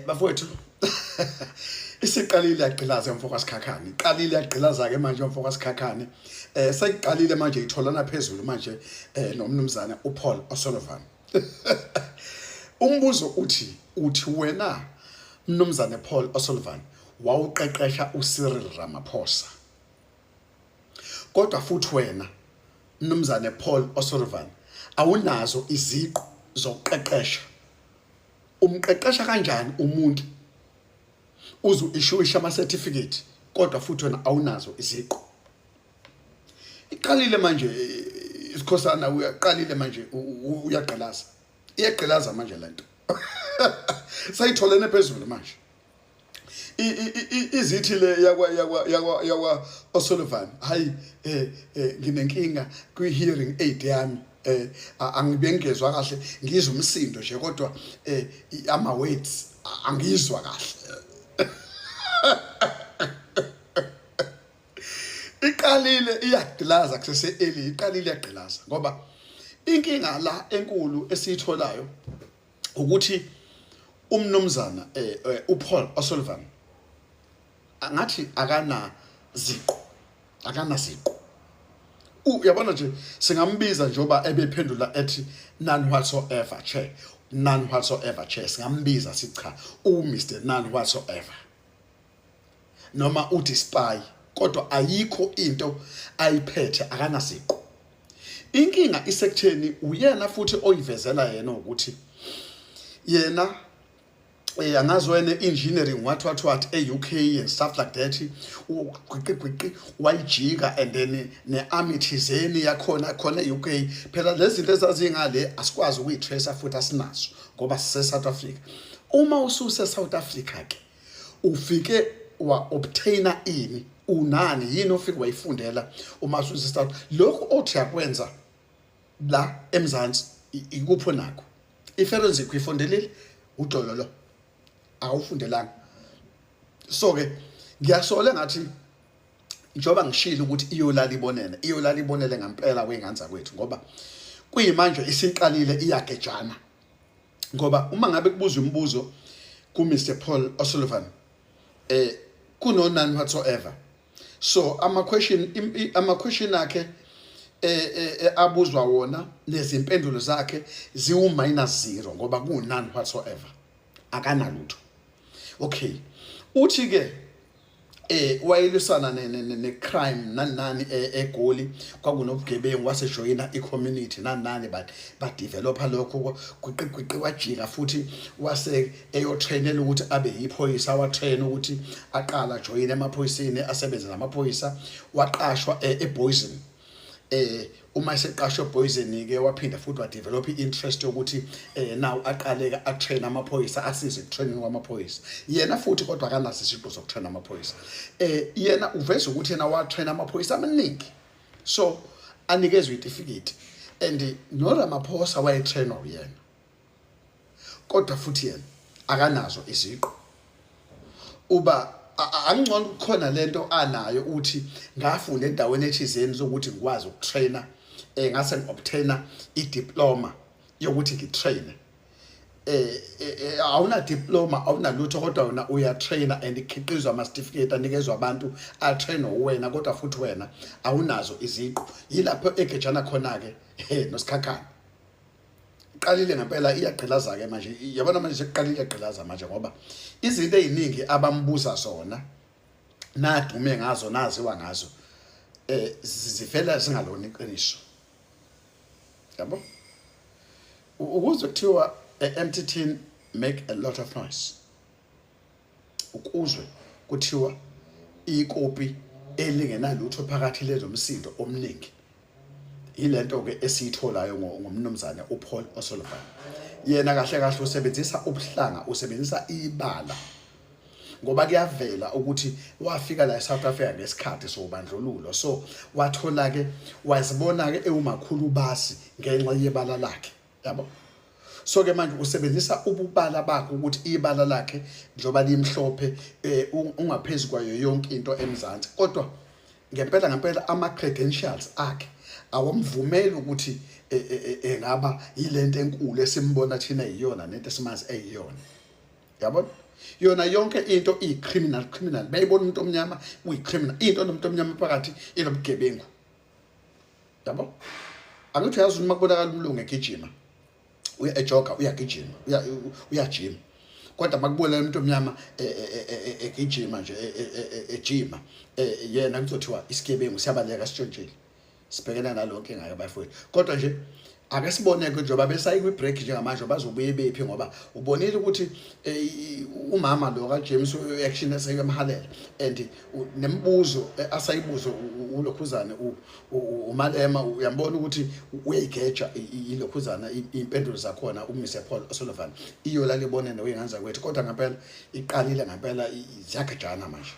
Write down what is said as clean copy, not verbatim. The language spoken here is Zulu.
Bafowethu, isiqalile yagqilaza mfo kaSikhakhane. Iqalile yagqilaza ke manje mfo kaSikhakhane. Seyiqalile manje itholana phezulu manje nomnumzane uPaul O'Sullivan. Umbuzo uthi wena mnumzane Paul O'Sullivan wawuqeqesha uCyril Ramaphosa. Kodwa futhi wena mnumzane Paul O'Sullivan awunazo iziqu zokuqeqesha. Umqeqesha kanjani umuntu uze u-issuishe ama-certificate kodwa futhi wena awunazo iziqu? Iqalile manje isikhosana, uyaqalile manje uyagqilaza, iyagqilaza manje lento. Seyitholene phezulu manje. Izithi le yakwa O'Sullivan, hayi, nginenkinga kwi hearing aid yami, angibe ngezwa kahle, ngizwa umsindo nje kodwa ama words angizwa kahle. Iqalile iyagqilaza kusese early, iqalile iyagqilaza ngoba inkinga la enkulu esiyitholayo ukuthi umnumzana uPaul O'Sullivan angathi akana ziqu, akana ziqu. Uyabona nje, singambiza njengoba ebephendula ethi "None whatsoever, chair, none whatsoever, chair." Singambiza sithi cha, uMr None Whatsoever noma uthi spy, kodwa ayikho into ayiphethe, akanasiqu. Inkinga isekutheni uyena futhi oyivezela yena ukuthi yena angazi wena engineering what what what e-UK and stuff like that, ugwiqi gwiqi wayijika and then ne-army thizeni yakhona khona e-UK. Phela lezi zinto ezazingale asikwazi ukuyi-trace futhi asinazo ngoba sise-South Africa. Uma ususe-South Africa ke ufike wa-obtaina ini, unani, yini ofike wayifundela uma ususe-South? Lokhu othi yakwenza la eMzansi ikupho nakho i-forensic uyifundelile, udololo awufundelanga. So ke ngiyasola ngathi njengoba ngishilo ukuthi iyolala ibonene, iyolala ibonele ngempela kwey'ngane zakwethu ngoba kuyimanje isiqalile iyagejana, ngoba uma ngabe kubuzwa imibuzo ku-Mr Paul O'Sullivan kuno none whatsoever. So ama question akhe abuzwa wona nezimpendulo zakhe ziwu minus 0 ngoba ku none whatsoever, akanalutho. Okay, uthi ke wayelwisana ne crime nani nani eGoli, kwakunobugebengu, wasejoyina i-community nani nani, but badevelopa lokho gwiqi gwiqi, wajika futhi wase eyotrainela ukuthi abe yiphoyisa, watrain ukuthi aqala joyine emaphoyiseni, asebenze namaphoyisa, waqashwa ePoison. Uma eseqashwe ePoison ke waphinda futhi wadevelop i-interest yokuthi now aqale ke atrain amaphoyisa, asize training kwamaphoyisa yena futhi, kodwa akanaso isiqu sokutrain amaphoyisa. Yena uveza ukuthi yena watrain amaphoyisa amaningi, so anikezwe itifiketi and no Ramaphosa wayetrainwa uyena, kodwa futhi yena akanazo iziqu. Uba angcono kukhona lento anayo, uthi ngafunda endaweni ethizeni zokuthi ngikwazi ukutraina, ngase ngiobtaina idiploma yokuthi ngitraine. Awuna diploma, awunalutho, kodwa wena uyatraina and ikhiqizwa ama certificate anikezwa abantu atrainwa wena, kodwa futhi wena awunazo iziqu. Yilapho egejana khona ke noSikhakhane. Iqalile ngempela iyagqilaza ke manje, yabona manje sekuqalile iyagqilaza manje ngoba izinto eziningi abambuza zona nadume ngazo naziwa ngazo zivela zingalona iqiniso, yabo. Ukuze kuthiwa a empty tin make a lot of noise, ukuzwe kuthiwa ikopi elingenalutho phakathi lezomsindo omningi, yilento ke esiyitholayo ngomnumzane uPaul O'Sullivan. Yena kahle kahle usebenzisa ubuhlanga, usebenzisa ibala ngoba kuyavela ukuthi wafika la eSouth Africa ngesikhathi sobandlululo, so wathola ke wazibona ke ewumakhulu basi ngenxa yebala lakhe, yabo. So ke manje usebenzisa ububala bakhe ukuthi ibala lakhe njengoba limhlophe ungaphezulu kwayo yonke into eMzansi, kodwa ngempela ngempela ama credentials akhe awamvumeli ukuthi engaba yilento enkulu esimbona thina iyona nento esimazi eyiyona, yabo. Yabona, yona yonke into iyi-criminal, criminal. Bayibona umuntu omnyama uyi-criminal, into nomuntu omnyama phakathi inobugebengu. Yabo, angithi uyazi uma kubonakala umlungu egijima, uya ejoga, uyagijima, uyajima, kodwa makubona umuntu omnyama egijima nje, ejima, yena kuzothiwa isigebengu, siyabaleka, sitshontshile. Sibhekena nalo nkinga ke bafowethu. Kodwa nje ake sibone-ke njengoba besayi kwi-break njengamanje, bazobuye bephi, ngoba ubonile ukuthi umama lo kaJames action eseyemhalela and nemibuzo asayibuzo ulokhuzane uMalema, uyambona ukuthi uyayigeja ilokhuzana iy'mpendulo zakhona uMr Paul O'Sullivan. Iyo lalibone noyinganza kwethu, kodwa ngempela iqalile ngempela, ziyagejana manje.